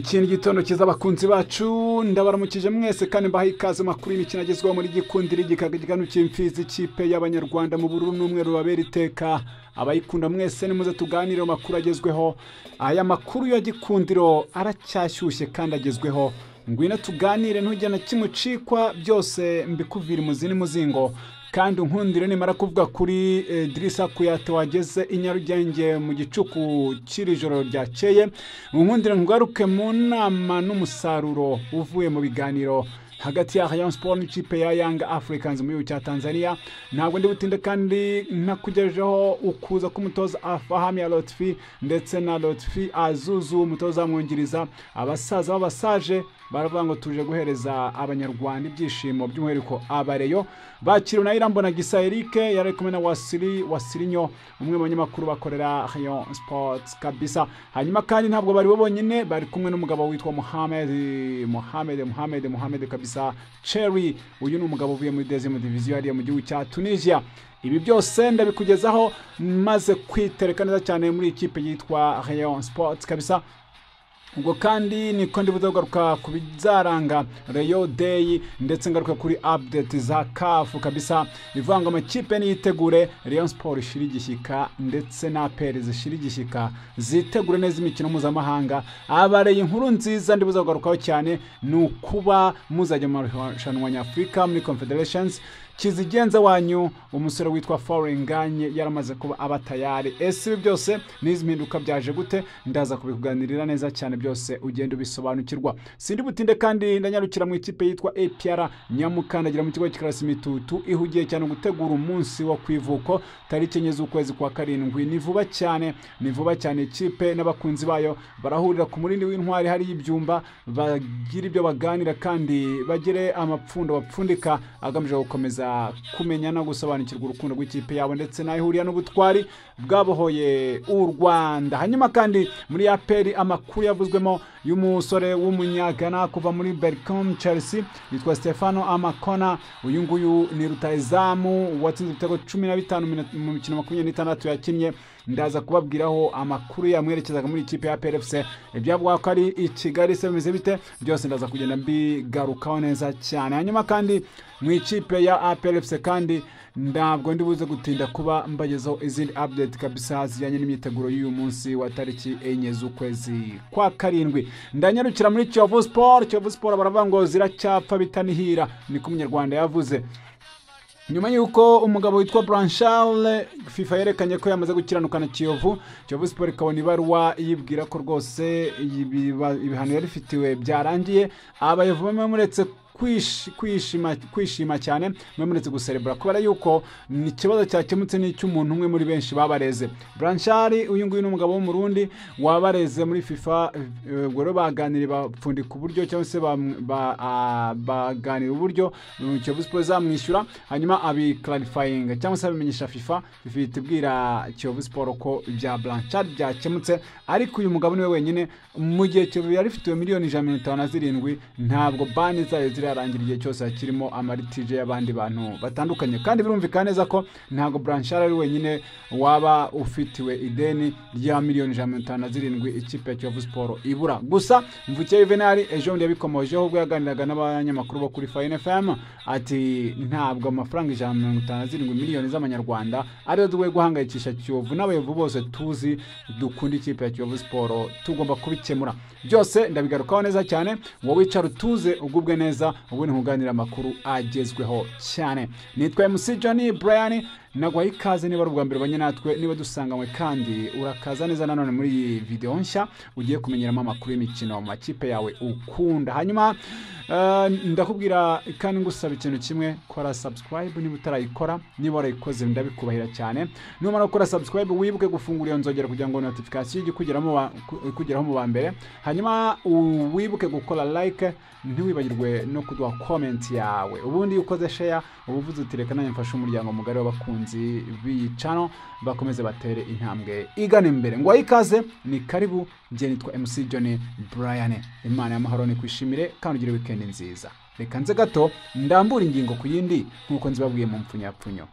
Ikindi gitondo cyiza abakunzi bacu, ndabaramukije mwese kandi mbaha ikaze makuru y'imikino agezweho muri Gikundiro, igikagano cy'imfizi, ikipe y'Abanyarwanda mu bururu n'umweru babera iteka. Abayikunda mwese nimuze tuganire makuru agezweho. Aya makuru ya Gikundiro aracyashyushye kandi agezweho. Ngwino tuganire, ntujya na kimwe ucikwa, byose mbikuvira imuzini muzingo. Kandi unkundire nimara kuvuga kuri Drissa Kouyaté wageze i Nyarugenge mu gicuku cy'iri joro ryakeye, unkundire ngaruke mu nama n'umusaruro uvuye mu biganiro hagati ya Rayon Sport n'ikipe ya Young Africans mu gihugu cya Tanzania. Ntabwo ndi butinde kandi ntakugejeho ukuza k'umutoza Afahami ya Lotfi ndetse na Lotfi Azuzu umutoza mwungiriza. Abasaza b'abasaje baravuga ngo tuje guhereza Abanyarwanda ibyishimo, by'umwihariko abareyo. Bakiriwe na Irambona Gisa Eric, yari kumwe na Wasili Wasilinyo, umwe mu banyamakuru bakorera Rayon Sports kabisa. Hanyuma kandi ntabwo bari bo bonyine, bari kumwe n'umugabo witwa Mohamed Mohamed Mohamed Mohamed kabisa Cherry. Uyu ni umugabo uvuye muri deuxième division hariya mu gihugu cya Tunisia. Ibi byose ndabikugezaho maze kwitereka neza cyane muri ikipe yitwa Rayon Sports kabisa. Ubwo kandi niko ndibuze kugaruka ku bizaranga Rayon Day, ndetse ngaruka kuri update za CAF kabisa. Bivuga ngo amakipe niyitegure, Rayon Sport ishira igishyika ndetse na APR zishira igishyika, zitegure neza imikino mpuzamahanga. Abareye inkuru nziza ndibuze kugarukaho cyane ni ukuba muzajya mu marushanwa nyafurika muri Confederations. Kizigenza wanyu umusore witwa Foringanye yaramaze kuba aba tayari. Ese ibi byose n'izi mpinduka byaje gute? Ndaza kubikuganirira neza cyane byose ugenda ubisobanukirwa. Sindi butinde kandi ndanyarukira mu ikipe yitwa APR Nyamukandagira mu kigo cy'Ikarasi Mitutu, ihugiye cyane gutegura umunsi wo kwivuko tariki 4 z'ukwezi kwa 7. Ni vuba cyane, ni vuba cyane. Ikipe n'abakunzi bayo barahurira ku murindi w'intwari hari ibyumba, bagira ibyo baganira kandi bagire amapfundo bapfundika agamije gukomeza kumenya no gusobanukirwa urukundo rw'ikipe yabo ndetse n'ihuriya n'ubutwari bwabohoye u Rwanda. Hanyuma kandi muri APR amakuru yavuzwemo y'umusore w'umunyagana kuva muri Berkham Chelsea yitwa Stefano Amakona. Uyu nguyu ni rutahizamu watsinze ibitego 15 mu mikino 26 yakinnye. Ndaza kubabwiraho amakuru yamwerekezaga muri ikipe ya APR FC, ibyavuga ko ari i Kigali se bimeze bite, byose ndaza kugenda mbigarukaho neza cyane. Hanyuma kandi mu ikipe ya APR FC kandi ntabwo ndi buze gutinda kuba mbagezaho izindi update kabisa zijyanye n'imyiteguro y'uyu munsi wa tariki 4 z'ukwezi kwa 7. Ndanyarukira muri Kiyovu Sport. Kiyovu Sport baravuga ngo ziracyapfa bitanihira, niko Umunyarwanda yavuze. Nyuma yuko umugabo witwa Blanchard FIFA yerekanye ko yamaze gukiranukana Kiyovu, Kiyovu Sport ikabona ibaruwa yibwira ko rwose ibihano yari ifitiwe byarangiye. Abayovu bamwe muretse kwishima cyane, muretse guserebura kubera yuko ni ikibazo cyakemutse n'icy'umuntu umwe muri benshi babareze. Blanchard uyu nguyu ni umugabo w'Umurundi wabareze muri FIFA. Ubwo rero baganiriye bapfundika uburyo cyangwa se baganira uburyo Kiyovu Sport izamwishyura, hanyuma abi clarifying cyangwa se abimenyesha FIFA. FIFA itubwira Kiyovu Sport ko ibya Blanchard byakemutse, ariko uyu mugabo niwe wenyine. Mu gihe Kiyovu yari ifitiwe miliyoni 157, ntabwo bani zayo zirarangira igihe cyose hakirimo amaritije y'abandi bantu batandukanye. Kandi birumvikana neza ko ntabwo Blanchard ari wenyine waba ufitiwe ideni rya miliyoni 157 ikipe ya Kiyovu Sport ibura. Gusa Mvukiye Juvenal ejo bundi yabikomojeho ubwo yaganiraga n'abanyamakuru bo kuri Fine FM, ati ntabwo amafaranga 157 miliyoni z'amanyarwanda ariyo dukwiye guhangayikisha Kiyovu n'abayovu bose tuzi dukunda ikipe ya Kiyovu Sport, tugomba kubikemura. Byose ndabigarukaho neza cyane, wowe wicara utuze ugubwe neza, ubundi nkuganira amakuru agezweho cyane. Nitwa MC Johnny Brian, naguhaye ikaze niba ari ubwa mbere ubanye natwe, niba dusanganywe kandi urakaza neza nanone muri iyi video nshya ugiye kumenyeramo amakuru y'imikino mu makipe yawe ukunda. Hanyuma ndakubwira kandi ngusaba ikintu kimwe, kora subscribe niba utarayikora, niba warayikoze ndabikubahira cyane. Numara gukora subscribe wibuke gufungura iyo nzogera kugira ngo notification ijye ikugeraho mu ba mbere. Hanyuma wibuke gukora like, ntiwibagirwe no kuduha comment yawe. Ubundi ukoze share ubuvuze uti reka nanjye mfashe umuryango mugari w'abakunzi b'iyi channel bakomeze batere intambwe igana imbere. Ngo ikaze ni karibu, njye nitwa MC Johnny Brian. Imana y'amahoro nikwishimire kandi ugire weekend nziza. Reka nze gato ndambura ingingo ku yindi nkuko nzibabwiye mu mpfunyapfunyo.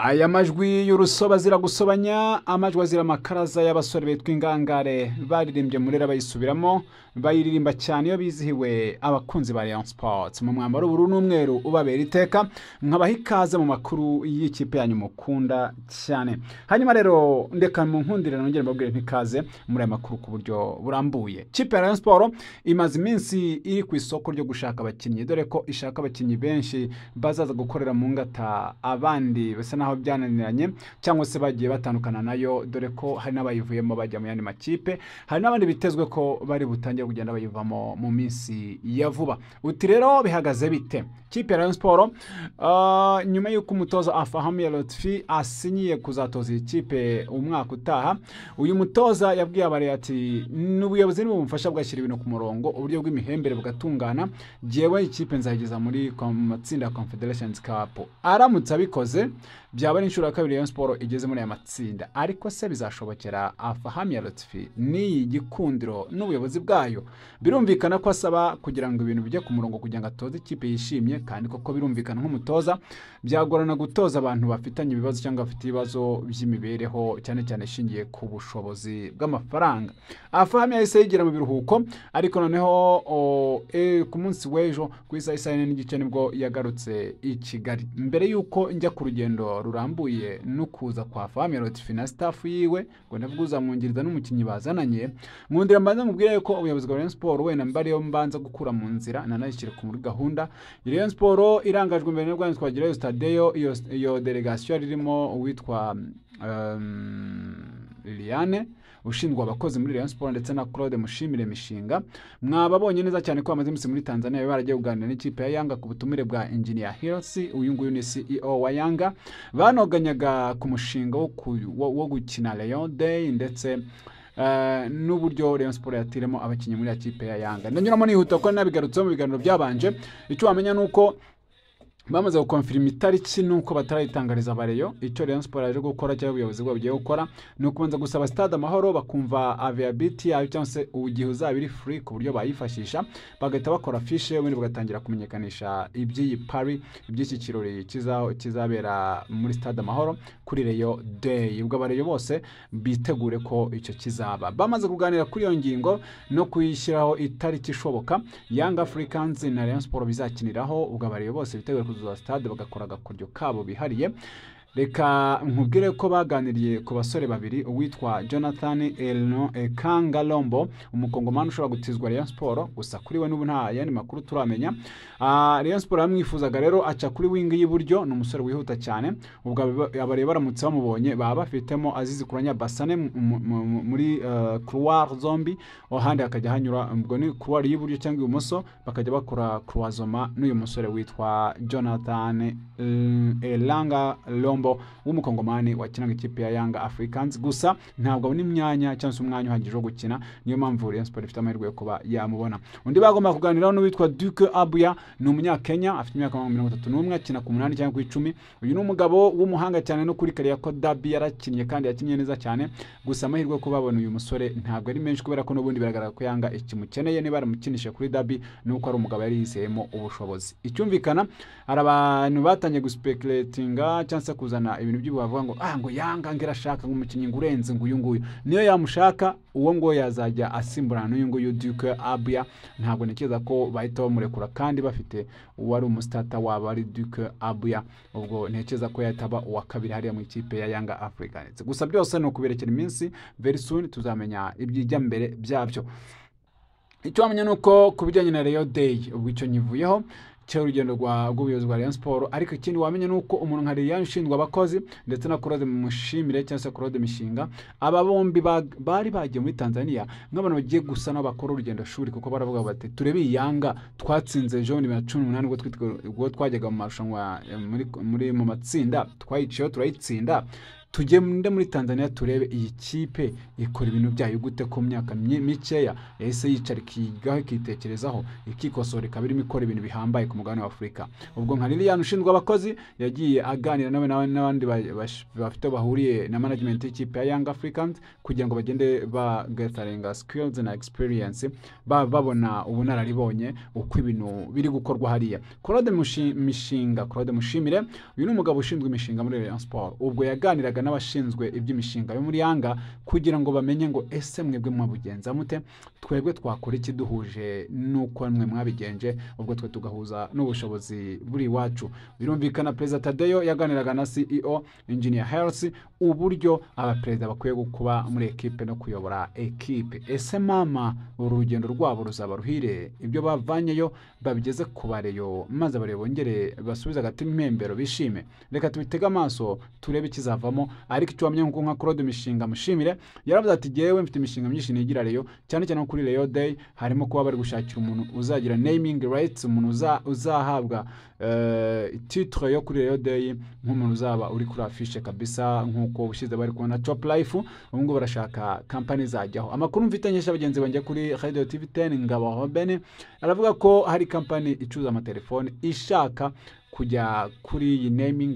Aya majwi y'urusoba azira gusobanya, amajwi azira amakaraza y'abasore bitwa ingangare baririmbye Murera bayisubiramo, bayiririmba cyane iyo bizihiwe abakunzi ba Rayon Sports mu mwambaro w'ubururu n'umweru ubabera iteka. Nkabaha ikaze mu makuru y'ikipe yanyu mukunda cyane. Hanyuma rero ndeka mu nkundire nongere mbabwire ntikaze muri aya makuru ku buryo burambuye. Ikipe ya Rayon Sports imaze iminsi iri ku isoko ryo gushaka abakinnyi, dore ko ishaka abakinnyi benshi bazaza gukorera mu ngata abandi basa naho byananiranye cyangwa se bagiye batandukana nayo, dore ko hari n'abayivuyemo bajya mu yandi makipe, hari n'abandi bitezwe ko bari butangiye kugenda bayivamo mu minsi ya vuba. Uti rero bihagaze bite? Kipe ya Rayon Sports nyuma y'uko umutoza Afahmia Lotfi asinyiye kuzatoza iyi kipe umwaka utaha, uyu mutoza yabwiye abari ati n'ubuyobozi nibumufasha bwashyira ibintu ku murongo, uburyo bw'imihembere bugatungana, jewe ikipe nzayigeza muri matsinda ya Confederations Cup. Aramutse abikoze byaba ari inshuro ya kabiri Rayon Sports igeze muri aya matsinda. Ariko se bizashobokera Afahmia Lotfi n'iyi Gikundiro n'ubuyobozi bwayo? Birumvikana ko asaba kugira ngo ibintu bijye ku murongo kugira ngo atoze ikipe yishimye, kandi koko birumvikana nk'umutoza byagorana gutoza abantu bafitanye ibibazo cyangwa bafite ibibazo by'imibereho cyane cyane ishingiye ku bushobozi bw'amafaranga. Afahmia yahise yigira mu biruhuko, ariko noneho ku munsi w'ejo ku isaha 4:15 nibwo yagarutse i Kigali. Mbere y'uko njya ku rugendo rurambuye no kuza kwa Afahmia Lotfi na staff yiwe, ngo ndavuga uzamwungiriza n'umukinnyi bazananye, nkundira mbanza mubwire ko ubuyobozi bwa Rayon Sports wenda mbariyo mbanza gukura mu nzira nanayishyire ku muri gahunda. Rayon Sports irangajwe imbere na Rwanda Twagirayo Stadeyo, iyo delegation ririmo uwitwa Liliane ushinzwe abakozi muri Rayon Sports ndetse na Claude Mushimire Mishinga. Mwababonye neza cyane ko bamaze iminsi muri Tanzania baragiye kuganira n'ikipe ya Yanga ku butumire bwa Engineer Hersi, uyu nguyu ni CEO wa Yanga. Banoganyaga ku mushinga wo gukina Rayon Day ndetse n'uburyo Rayon Sports yatiremo abakinnyi muri ikipe ya Yanga. Ndanyuramo nihuta ko nabigarutseho mu biganiro byabanje. Icyo wamenya nuko bamaze gukonfirma itariki nuko batarayitangariza abareyo. Icyo Rayon Sports yaje gukora cyangwa ubuyobozi bwabo bugiye gukora ni ukubanza gusaba Stade Amahoro bakumva availability yayo cyangwa se igihe uzaba iri free ku buryo bayifashisha, bagahita bakora fiche ubundi bagatangira kumenyekanisha iby'iyi pari, iby'iki kirori kizabera muri Stade Amahoro kuri Rayon Day. Ubwo abareyo bose bitegure ko icyo kizaba. Bamaze kuganira kuri iyo ngingo no kuyishyiraho itariki ishoboka Young Africans na Rayon Sports bizakiniraho, ubwo abareyo bose bitegure kuzuza stade bagakora agakoryo kabo bihariye. Reka nkubwire ko baganiriye ku basore babiri, uwitwa Jonathan Elno Ekangalombo, umukongomani ushobora gutizwa Rayon Sports, gusa kuri we n'ubu nta yandi makuru turamenya. Rayon Sports yamwifuzaga rero aca kuri wing y'iburyo, ni umusore wihuta cyane. Ubwo abareba baramutse bamubonye baba bafitemo Azizi Kuranya Basane muri couloir zombi, ahandi hakajya hanyura ubwo ni couloir y'iburyo cyangwa ibumoso, bakajya bakora croisement n'uyu musore witwa Jonathan Elanga Lombo w'umukongomani wakinaga ikipe ya Young Africans. Gusa ntabwo abona imyanya cyangwa se umwanya uhagije wo gukina, niyo mpamvu Rayon Sports ifite amahirwe yo kuba yamubona. Undi bagomba kuganiraho n'uwitwa Duke Abuya, ni umunyakenya afite imyaka 31, akina ku 8 cyangwa ku 10. Uyu ni umugabo w'umuhanga cyane no kuri Kariako Derby yarakinnye kandi yakinnye neza cyane. Gusa amahirwe yo kubabona uyu musore ntabwo ari menshi kubera ko n'ubundi biragaragara ko Yanga ikimukeneye, niba baramukinisha kuri Derby nuko ari umugabo yari yizeyemo ubushobozi. Icyumvikana hari abantu batangiye guspeculatinga cyangwa se kuzana ibintu by'ubu bavuga ngo ngo Yanga ngirashaka ngo umukinnyi ngurenze ngo uyu nguyu niyo yamushaka, uwo ngo yazajya asimburana n'uyu nguyu Duke Abuya. Ntabwo ntekereza ko bahita bamurekura kandi bafite uwari umusitata wabo ari Duke Abuya, ubwo ntekereza ko yahita uwa kabiri hariya mu ikipe ya Young Africans. Gusa byose ni ukuberekera iminsi, very soon tuzamenya ibyijya mbere byabyo. Icyo wamenya nuko ku bijyanye na Rayon Day, ubwo icyo nyivuyeho cyo urugendo rw'ubuyobozi bwa Rayon Sports. Ariko ikindi wamenye nuko umuntu nka Liliane ushinzwe abakozi ndetse na Claude Mushimire cyangwa se Claude Mishinga, aba bombi bari bagiye muri Tanzania nk'abantu bagiye gusa n'abakora urugendo shuri, kuko baravuga bati turebe Yanga twatsinze ejo 2018 ubwo twajyaga mu marushanwa muri mu matsinda twayiciyeho turayitsinda, Tugende muri Tanzania turebe iyi kipe ikora ibintu byayo gute ku myaka mikeya, yahise yicara ikigaho, ikitekerezaho, ikikosora, ikaba irimo ikora ibintu bihambaye ku mugabane wa Afurika. Ubwo nka Lilian ushinzwe abakozi yagiye aganira nawe n'abandi bafite bahuriye na management y'ikipe ya Young Africans kugira ngo bagende ba gatheringa skills na experience, babona ubunararibonye uko ibintu biri gukorwa hariya. Claude Mishinga, Claude Mushimire, uyu ni umugabo ushinzwe imishinga muri Rayon Sport. Ubwo yaganiraga n'abashinzwe iby'imishinga yo muri Yanga kugira ngo bamenye ngo ese mwebwe mwabugenza mute, twebwe twakora iki duhuje nuko mwe mwabigenje, ubwo twe tugahuza n'ubushobozi buri iwacu. Birumvikana Perezida Tadeyo yaganiraga na CEO Engineer Hersi uburyo abaperezida bakwiye kuba muri ekipe no kuyobora ekipe. Ese mama uru rugendo rwabo ruzaba ruhire, ibyo bavanyeyo babigeze ku bareyo maze abareyo bongere basubize agati impembero bishime? Reka tubitege amaso turebe ikizavamo. Ariko icyo wamenya nkuko nka Claude Mishinga Mushimire yaravuze ati jyewe mfite imishinga myinshi nigira Rayon, cyane cyane kuri Rayon Day harimo kuba bari gushakira umuntu uzagira naming rights, umuntu uzahabwa titre yo kuri Rayon Day nk'umuntu uzaba uri kuri affiche kabisa, nkuko ubushize bari kubona Top Life. Ubu ngubu barashaka company zajyaho. Amakuru mfite nyesha bagenzi banjye kuri Radio TV 10, Ngabo Robin aravuga ko hari company icuza amatelefone ishaka kujya kuri iyi naming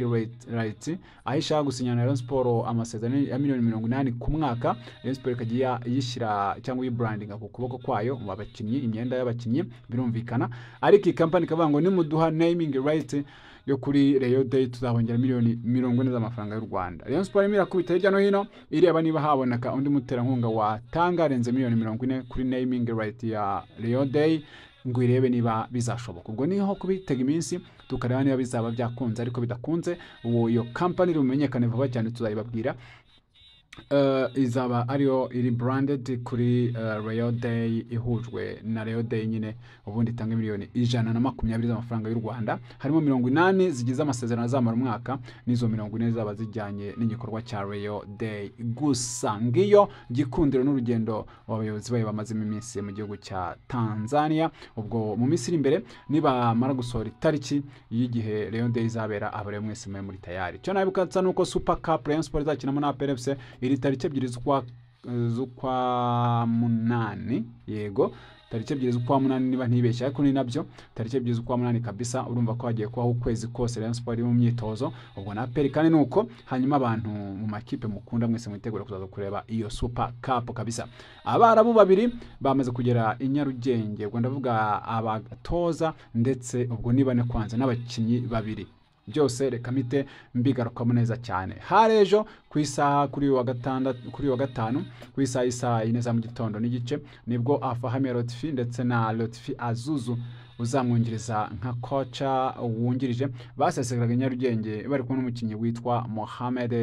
rights, aho ishaka gusinyana na Rayon Sport amasezerano ya miliyoni 80 ku mwaka. Rayon Sport ikajya yishyira cyangwa yibrandinga ku kuboko kwayo mu bakinnyi, imyenda y'abakinnyi, birumvikana. Ariko iyi company ikavuga ngo nimuduha naming rights yo kuri Rayon Day tuzabongera miliyoni 40 z'amafaranga y'u Rwanda. Rayon Sport irimo irakubita hirya no hino ireba niba haboneka undi muterankunga watanga arenze miliyoni 40 kuri naming right ya Rayon Day, ngo irebe niba bizashoboka. Ubwo niho kubitega iminsi tukareba niba bizaba byakunze, ariko bidakunze uwo iyo company rumenyekane vuba cyane tuzayibabwira. Izaba ariyo iri branded kuri Rayon Day, ihujwe na Rayon Day nyine, ubundi itanga miliyoni 120 z'amafaranga y'u Rwanda, harimo 80 zigize amasezerano azamara umwaka, n'izo 40 zaba zijyanye n'igikorwa cya Rayon Day gusa. Ngiyo Gikundiro n'urugendo abayobozi bayo bamazemo iminsi mu gihugu cya Tanzania. Ubwo mu minsi iri imbere nibamara gusohora itariki y'igihe Rayon Day izabera, abareba mwese mwe muri tayari. Icyo nabibuka nuko Super Cup Rayon Sport izakinamo na APR FC iri tariki 2 z'ukwa 8, yego tariki 2 z'ukwa 8 niba ntibeshya, ariko ni nabyo tariki 2 z'ukwa 8 kabisa. Urumva ko hagiye kubaho ukwezi kose Rayon Sport iri mu myitozo, ubwo na APR kandi nuko. Hanyuma abantu mu makipe mukunda mwese mwitegura kuzaza kureba iyo Super Cup kabisa. Abarabu babiri bamaze kugera i Nyarugenge, ubwo ndavuga abatoza ndetse ubwo niba ne kwanza n'abakinnyi babiri, byose reka mite mbigarukamo neza cyane. Hari ejo ku isaha kuri wa gatandatu, kuri wa gatanu ku isaha isaha 4 za mu gitondo n'igice, nibwo Afahame Lotfi ndetse na Lotfi Azuzu uzamwungiriza nka koca wungirije basesegeraga Nyarugenge bari kumwe n'umukinnyi witwa Mohamed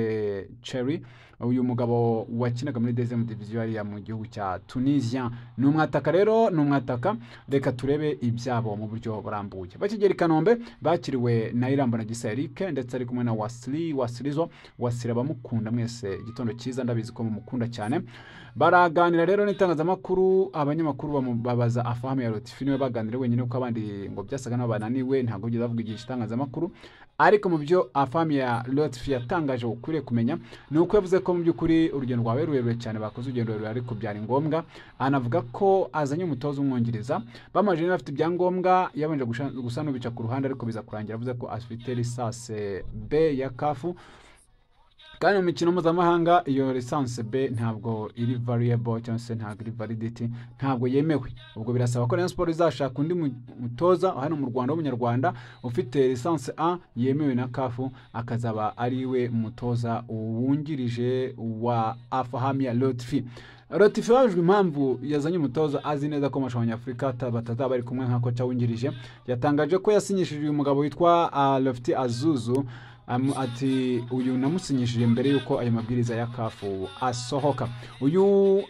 Cherry. Uyu mugabo wakinaga muri deuxième division hariya mu gihugu cya Tunisia, ni umwataka rero, ni umwataka. Reka turebe ibyabo mu buryo burambuye. Bakigera i Kanombe bakiriwe na Irambona Gisa Eric ndetse ari kumwe na Wasili Wasilizo Wasira, bamukunda mwese igitondo cyiza, ndabizi ko mumukunda cyane. Baraganira rero n'itangazamakuru, abanyamakuru babaza Afahame ya Lotfi, niwe baganira wenyine kuko abandi ngo byasaga n'aho bananiwe, ntabwo bigeze bavuga igihe itangazamakuru. Ariko mu byo Afahame ya Lotfi yatangaje ukwiriye kumenya ni uko yavuze ko mu by'ukuri urugendo rwawe rurerure cyane, bakoze urugendo rurerure ariko byari ngombwa. Anavuga ko azanye umutoza umwongereza, bamaje niba afite ibyangombwa, yabanje gusa n'ubica ku ruhande, ariko biza kurangira avuze ko afite licence B ya CAF, kandi mu mikino mpuzamahanga iyo licence B ntabwo iri variable cyangwa se ntabwo iri validity, ntabwo yemewe. Ubwo birasaba ko Rayon Sport izashaka undi mutoza hano mu Rwanda w'umunyarwanda ufite licence A yemewe na CAF, akazaba ari we mutoza wungirije wa Afahame Lotfi. Lotfi babajwe impamvu yazanye umutoza azi neza ko amarushanwa nyafurika batazaba bari kumwe nka koca wungirije. Yatangaje ko yasinyishije uyu mugabo witwa Lotfi Azuzu, ati uyu namusinyishije mbere yuko ayo mabwiriza ya CAF asohoka. Uyu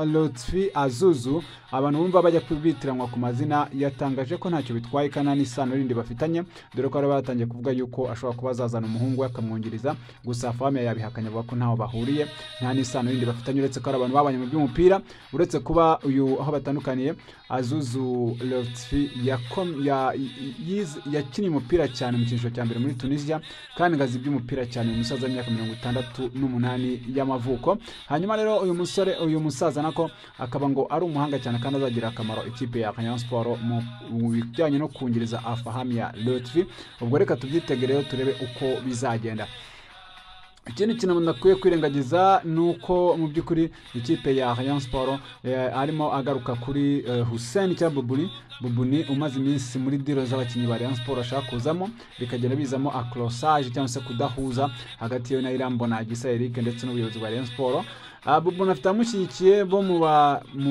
Lotfi Azuzu, abantu bumva bajya kubitiranwa ku mazina, yatangaje ko ntacyo bitwaye kana n'isano rindi bafitanye, dore ko batangiye kuvuga yuko ashobora kuba azazana umuhungu we akamwungiriza. Gusa Afahmia yabihakanye avuga ko ntaho bahuriye, nta n'isano rindi bafitanye, uretse ko ari abantu babanye mu by'umupira. Uretse kuba uyu aho batandukaniye, Azuzu Lotfi yakinnye umupira cyane mu cyiciro cya mbere muri Tunisia, kandi ngazi iby'umupira cyane, umusaza w'imyaka 68 y'amavuko. Hanyuma rero uyu musore, uyu musaza nako akaba ngo ari umuhanga cyane kandi azagira akamaro ikipe ya Rayon Sport mu bijyanye no kungiriza Afahmia Lotfi. Ubwo reka tubyitege rero turebe uko bizagenda. Ikindi kintu ndakwiye kwirengagiza nuko mu by'ukuri ikipe ya Rayon Sport arimo agaruka kuri Hussein cyangwa Bubuni umaze iminsi muri diro z'abakinnyi ba Rayon Sport ashaka kuzamo, bikagenda bizamo acrossage cyangwa se kudahuza hagati ye na Irambona Gisa Eric ndetse n'ubuyobozi bwa Rayon Sport. Bubuni afite amushyigikiye bo mu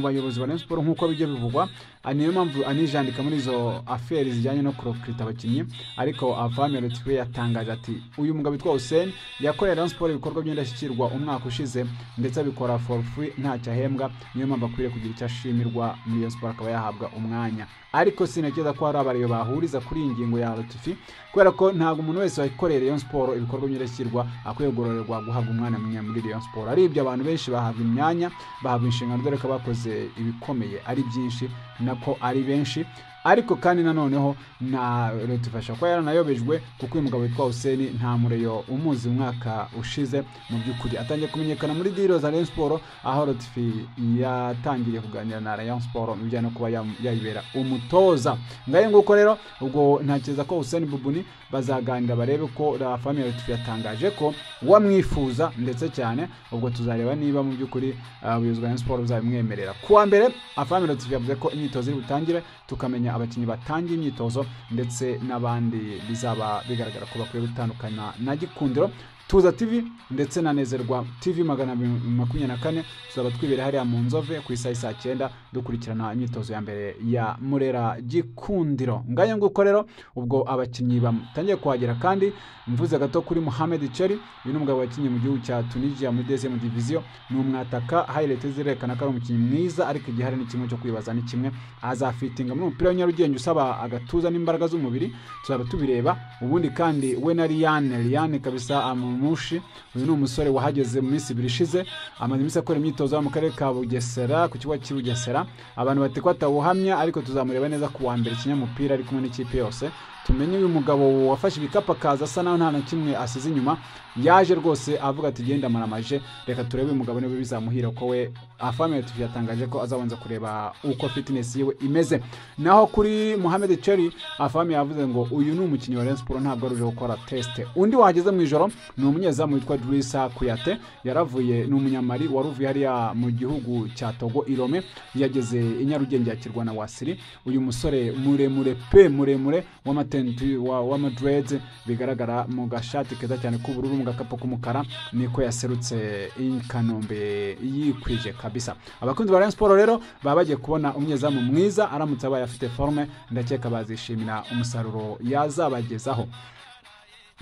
bayobozi ba Rayon Sport nk'uko bijya bivugwa, niyo mpamvu anijandika muri izo affaires zijyanye no kurokirita abakinnyi. Ariko Afahmia Lotfi yatangaje ati uyu mugabo witwa Hussein yakoreye Rayon Sport ibikorwa by'indashyikirwa umwaka ushize, ndetse abikora for free ntacyo ahembwa, niyo mpamvu akwiriye kugira icyo ashimirwa muri Rayon Sport akaba yahabwa umwanya. Ariko sinakeza ko hari abariyo bahuriza kuri iyi ngingo ya Lotfi, kubera ko ntabwo umuntu wese wakoreye Rayon Sport ibikorwa by'indashyikirwa akwiye kugororerwa guhabwa umwanya muri Rayon Sport. Ari ibyo abantu benshi bahabwa imyanya, bahabwa inshingano, dore ko bakoze ibikomeye ari byinshi nako ari benshi. Ariko kandi nanoneho na Lotfi ko yaranayobejwe, kuko uyu mugabo witwa Hussein nta mureyo umuzi umwaka ushize mu by'ukuri atangiye kumenyekana muri diro za Rayon Sport, aho Lotfi yatangiriye kuganira na Rayon Sport mu bijyanye no kuba yayibera umutoza. Ngaye nguko rero ubwo ntakeza ko Hussein Bubuni bazaganira barebe ko la famille Lotfi yatangaje ko wamwifuza ndetse cyane. Ubwo tuzareba niba mu by'ukuri ubuyobozi bwa Rayon Sport buzabimwemerera. Kuwa mbere Afahmia Lotfi yavuze ko imyitozo iri butangire, tukamenya abakinnyi batangiye imyitozo ndetse n'abandi bizaba bigaragara ko bakwiye gutandukana na Gikundiro. Tuza TV ndetse na Nezerwa TV 224 tuzaba twibera hariya mu Nzove ku isaha saa 9 dukurikirana imyitozo ya mbere ya Murera Gikundiro. Ngayo nguko rero ubwo abakinnyi batangiye kuhagera. Kandi mvuze gato kuri Mohamed Cheri, uyu ni umugabo wakinnye mu gihugu cya Tunisia muri 2nd division, ni umwataka. Highlight zirekana ko ari umukinnyi mwiza, ariko igihari ni kimwe cyo kwibaza ni kimwe azafitinga muri umupira wa Nyarugenge usaba agatuza n'imbaraga z'umubiri, tuzaba tubireba. Ubundi kandi we na Liane kabisa Amushi, uyu ni umusore wahageze mu minsi ibiri ishize, amaze iminsi akora imyitozo mu karere ka Bugesera ku kibuga cy'i Bugesera. Abantu bati ko atawuhamya, ariko tuzamureba neza ku wa mbere kinyamupira ari kumwe n'ikipe yose, tumenye uyu mugabo wafashe ibikapu akaza asa naho nta na kimwe asize inyuma. Yaje rwose avuga ati genda maramaje, reka turebe uyu mugabo niba bizamuhira, ko we Afahmia Lotfi yatangaje ko azabanza kureba uko fitness yiwe imeze. Naho kuri Mohamed Cheri, Afahmia yavuze ngo uyu ni umukinnyi wa Rayon Sport ntabwo aruje gukora test. Undi wahageze mu ijoro ni umunyezamu witwa Drissa Kuyate, yaravuye ni umunyamari waruvuye hariya mu gihugu cya Togo Irome, yageze i Nyarugenge yakirwa na Wasiri. Uyu musore muremure pe muremure wa Madrid, bigaragara mu gashati keza cyane k'ubururu mu gakapo k'umukara, niko yaserutse i Kanombe yikwije kabisa. Abakunzi ba Rayon Sport rero baba bagiye kubona umunyezamu mwiza, aramutse abaye afite forme ndakeka bazishimira umusaruro yazabagezaho.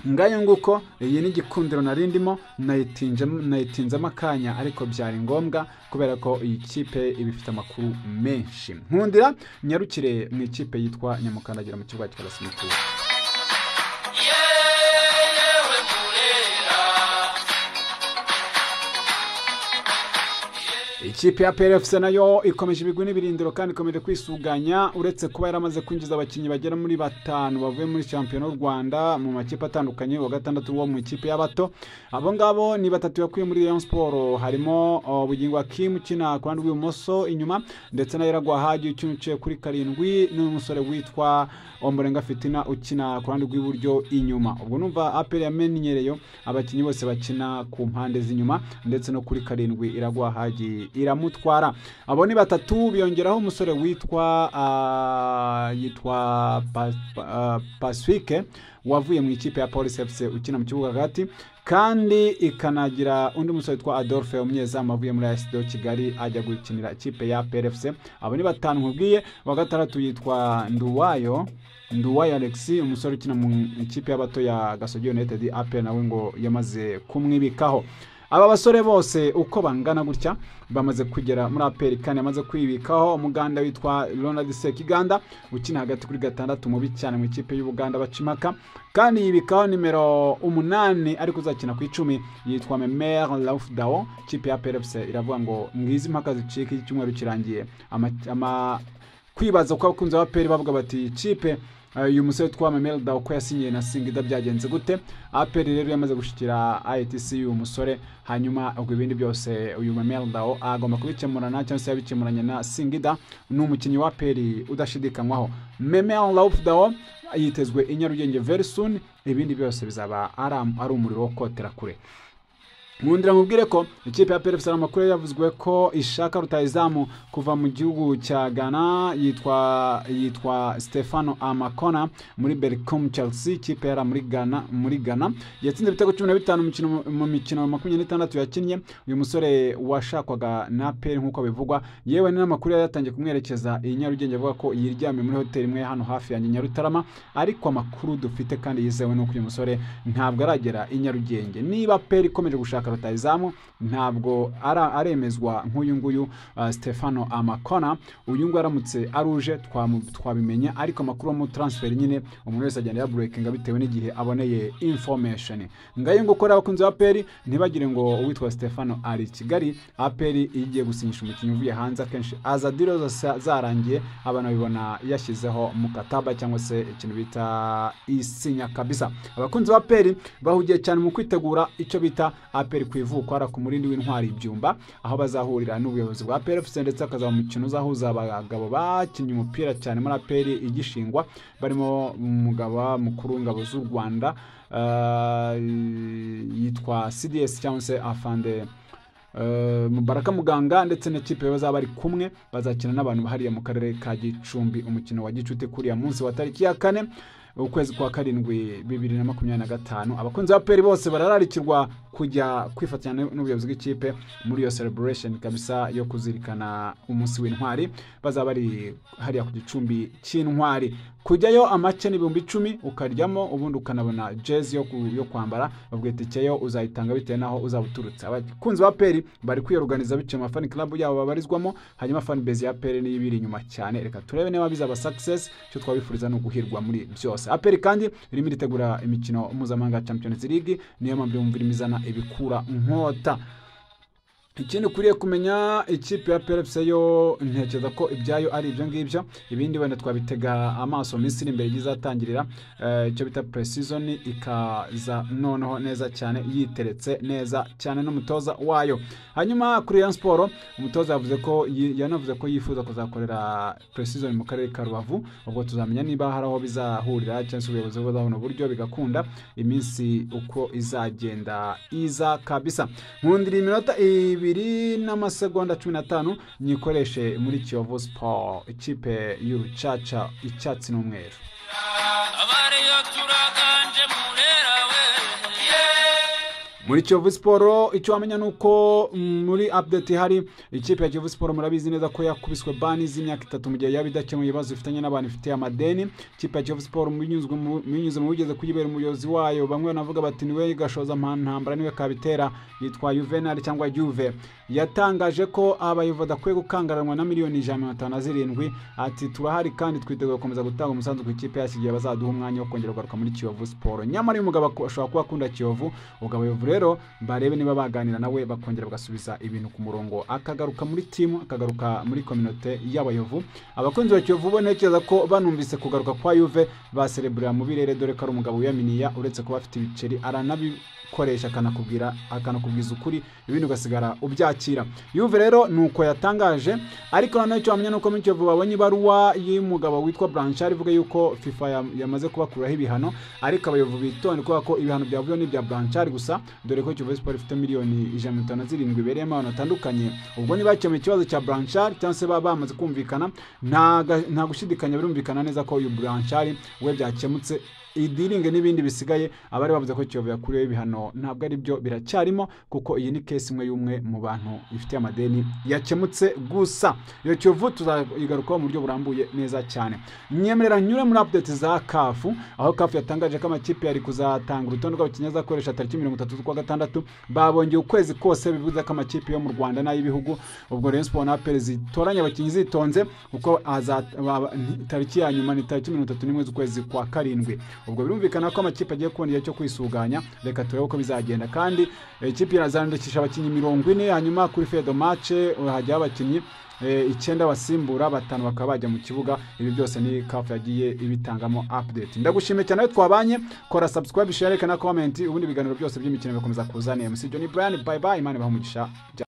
Ngayo nguko iyi ni Gikundiro narindimo, nayitinzemo akanya ariko byari ngombwa kubera ko iyi kipe ibifite amakuru menshi. Nkundira nyarukire mu ikipe yitwa Nyamukandagira mu kibuga cya Rasimitura. Ikipe ya PRFC nayo ikomeje ibigwi n'ibirindiro kandi ikomeje kwisuganya, uretse kuba yaramaze kwinjiza abakinnyi bagera muri 5 bavuye muri shampiyona y'u Rwanda mu makipe atandukanye. Wa gatandatu wo mu ikipe y'abato, abo ngabo ni 3 yakuye muri Rayon Sport, harimo Bugingo Hakim ukina ku ruhande rw'ibumoso inyuma, ndetse na Yaragwa Haji ukina kuri 7, n'umusore witwa Ombolenga Fitina ukina ku ruhande rw'iburyo inyuma. Ubwo numva APR yamenyereyo abakinnyi bose bakina ku mpande z'inyuma, ndetse no kuri 7 Iragwa Haji iramutwara. Abo ni 3 biyongeraho umusore witwa yitwa Paswike wavuye mu ikipe ya Police FC ukina mu kibuga hagati, kandi ikanagira undi musore witwa Adolphe umunyezamu avuye muri AS Kigali ajya gukinira ikipe ya PRFC. Abo ni 5 nkubwiye. Wa gatandatu yitwa Nduwayo Alexis, umusore ukina mu ikipe y'abato ya Gasogi United, APR nawe ngo yamaze kumwibikaho. Aba basore bose uko bangana gutya bamaze kugera muri APR, kandi yamaze kwibikaho umuganda witwa Ronald Sekiganda ukina hagati kuri 6 mubi cyane mu ikipe y'Ubuganda bacimaka, kandi yibikaho nimero 8 ariko uzakina ku 10 yitwa Memer Rauf Dao. Ikipe ya APR FC iravuga ngo ngizi impaka zicika icyumweru kirangiye. Kwibaza ko abakunzi ba APR bavuga bati ikipe uyu musore witwa Memer Dao ko yasinyiye na Singida byagenze gute? APR rero yamaze gushikira ITC uyu musore, hanyuma ubwo ibindi byose uyu Memer Dao agomba kubikemurana cyangwa se yabikemuranye na Singida. Ni umukinnyi wa APR udashidikanywaho. Memer Rauf Dao yitezwe i Nyarugenge very soon, ibindi byose bizaba ari umuriro wo kotera kure. Nkundira mubwire ko ikipe ya APR FC amakuru yavuzwe ko ishaka rutahizamu kuva mu gihugu cya Ghana yitwa Stefano Amakona muri Bercom Chelsea, ikipe yari muri Ghana yatsinze ibitego 15 mu mikino 26 yakinnye. Uyu musore washakwaga na APR nkuko bivugwa, yewe n'amakuru yatangiye kumwerekeza i Nyarugenge avuga ko yiryamye muri hoteli imwe hano hafi ya Nyarutarama, ariko amakuru dufite kandi yizewe nuko uyu musore ntabwo aragera i Nyarugenge. Niba APR ikomeje gushaka rutahizamu ntabwo aremezwa nk'uyu nguyu Stefano Amakona. Uyu nguyu aramutse aruje twabimenya, ariko amakuru mu transfer nyine umuntu wese agenda ya breakinga bitewe n'igihe aboneye information. Ngayo ngo kora abakunzi ba APR ntibagire ngo uwitwa Stefano ari Kigali. APR igiye gusinyisha umukinnyi uvuye hanze akenshi aza deal zarangiye abantu bibona yashyizeho mukataba cyangwa se ikintu bita isinya kabisa. Abakunzi ba APR bahugiye cyane mu kwitegura icyo bita APR ku ivuko ara ku murindi w'intwari ibyumba, aho bazahurira n'ubuyobozi bwa APR FC ndetse akazaba umukino uzahuza abagabo bakinnye umupira cyane muri APR igishingwa, barimo umugaba mukuru w'ingabo z'u Rwanda yitwa CDS cyangwa se Afande Mubaraka Muganga, ndetse n'ikipe bazaba bari kumwe bazakina n'abantu bahariye mu karere ka Gicumbi umukino wa gicuti kuriya munsi wa tariki ya 4 ukwezi kwa 7 2025. Abakunzi ba APR bose barararikirwa kujya kwifatanya n'ubuyobozi bw'ikipe muri iyo celebration kabisa yo kuzirikana umunsi w'intwari, bazaba bari hariya ku gicumbi cy'intwari. Kujyayo amake ni 10,000 ukaryamo ubundi ukanabona jezi yo kwambara, bavuga itike yo uzayitanga bitewe naho uzabuturutse. Abakunzi ba APR bari kwiyorganiza biciye mu fan club yabo babarizwamo, hanyuma fan base ya APR ni ibiri inyuma cyane. Reka turebe niba bizaba success, cyo twabifuriza no guhirwa muri byose. APR kandi irimo iritegura imikino mpuzamahanga Champions League, niyo mpamvu yumvira imizana ibikura nkota. Ikindi ukwiye kumenya, ikipe ya APR FC yo ntekereza ko ibyayo ari ibyo ngibyo, ibindi wenda twabitega amaso minsi imbere izatangirira icyo bita pre-season ikaza noneho neza cyane yiteretse neza cyane n'umutoza wayo. Hanyuma kuri Rayon Sport umutoza yavuze ko yanavuze ko yifuza kuzakorera pre-season mu karere ka Rubavu, ubwo tuzamenya niba hari aho bizahurira cyangwa se ubuyobozi buzabona uburyo bigakunda iminsi uko izagenda iza kabisa. Nkundira iminota 2 n'amasegonda 15 nyikoreshe muri Kiyovu Sport, ikipe y'urucaca icyatsi n'umweru. Muri Kiyovu Sport icyo wamenya nuko muri update hari ikipe ya Kiyovu Sport murabizi neza ko yakubiswe bani z'imyaka 3 mu gihe yabidakemuye ibibazo ifitanye n'abantu ifite amadeni. Ikipe ya Kiyovu Sport munyuze mu bugeze kuyibera umuyobozi wayo, bamwe banavuga bati niwe gashoza ntambara niwe kabitera, yitwa Juvenal cyangwa Juve, yatangaje ko abayobozi badakwiye gukangaranwa na miliyoni 157, ati turahari kandi twiteguye gukomeza gutanga umusanzu ku ikipe yacu igihe bazaduha umwanya wo kongera kugaruka muri Kiyovu Sport. Nyamara uyu mugabo ashobora kuba akunda Kiyovu, ubwo rero barebe niba baganira nawe bakongera bagasubiza ibintu ku murongo, akagaruka muri team, akagaruka muri community y'abayovu. Abakunzi ba Kiyovu bo ntekereza ko banumvise kugaruka kwa Juve baserebura mu birere, dore ko ari umugabo wiyaminiya, uretse kuba afite ibiceri aranabikoresha akanakubwira akanakubwiza ukuri, ibintu ugasigara ubyakira. Juve rero nuko yatangaje, ariko noneho icyo wamenya nuko muri Kiyovu babonye ibaruwa y'umugabo witwa Blanchard ivuga yuko FIFA yamaze kubakuraho ibihano, ariko abayovu bitonde kubera ko ibihano byavuye ni bya Blanchard gusa, dore ko Kiyovu Sport ifite miliyoni 157 ibereyemo abantu batandukanye. Ubwo nibakemuye ikibazo cya Blanchard cyangwa se bamaze kumvikana, nta gushidikanya birumvikana neza ko uyu Blanchard we byakemutse idiringe n'ibindi bisigaye. Abari bavuze ko Kiyovu yakuriweho ibihano ntabwo ari byo, biracyarimo, kuko iyi ni case imwe y'umwe mu bantu ifitiye amadeni yakemutse gusa. Iyo Kiyovu tuzayigarukaho mu buryo burambuye neza cyane. Nyemerera nyure muri update za CAF, aho CAF yatangaje ko amakipe yari kuzatanga urutonde rw'abakinnyi azakoresha tariki 30 z'ukwa gatandatu, babongeye ukwezi kose, bivuze ko amakipe yo mu Rwanda n'ay'ibihugu, ubwo Rayon Sports na APR zitoranya abakinnyi zitonze, kuko tariki ya nyuma ni tariki 31 z'ukwezi kwa karindwi. Ubwo birumvikana ko amakipe agiye kubona igihe cyo kwisuganya. Reka turebe uko bizagenda. Kandi ikipe irazandikisha abakinnyi 40, hanyuma kuri fedo match hajyaho abakinnyi 9 basimbura, 5 bakaba bajya mu kibuga. Ibi byose ni CAF yagiye ibitangamo update. Ndagushimiye cyane twabanye, kora subscribe, share na comment, ubundi ibiganiro byose by'imikino bikomeza kuzana. MC Johnny Brian, bye bye, Imana ibahe umugisha.